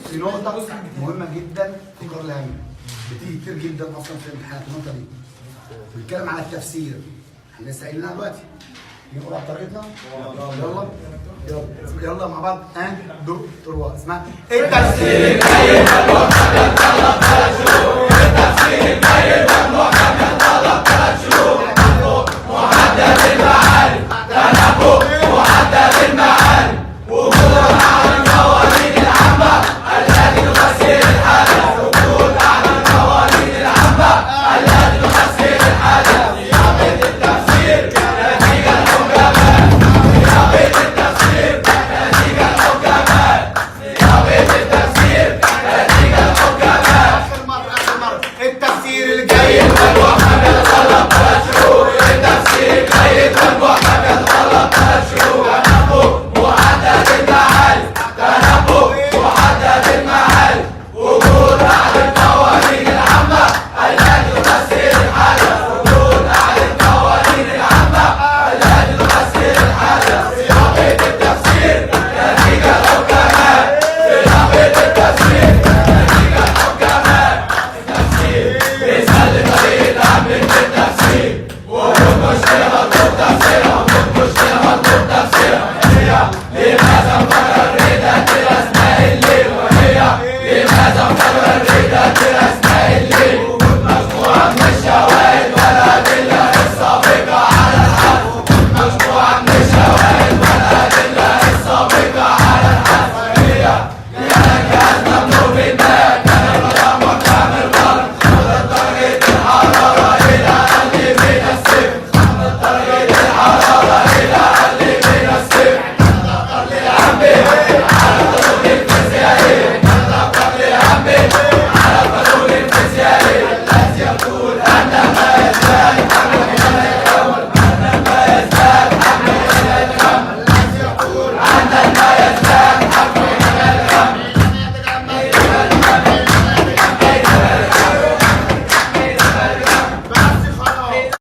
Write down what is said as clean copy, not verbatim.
في نقطة مهمة جدا في قرار الهامة، بتيجي كتير جدا اصلا في الامتحانات. النقطة دي بنتكلم على التفسير، احنا لسه قايلينها دلوقتي. نقولها بطريقتنا. يلا يلا يلا مع بعض، 1 2 3. اسمها التفسير.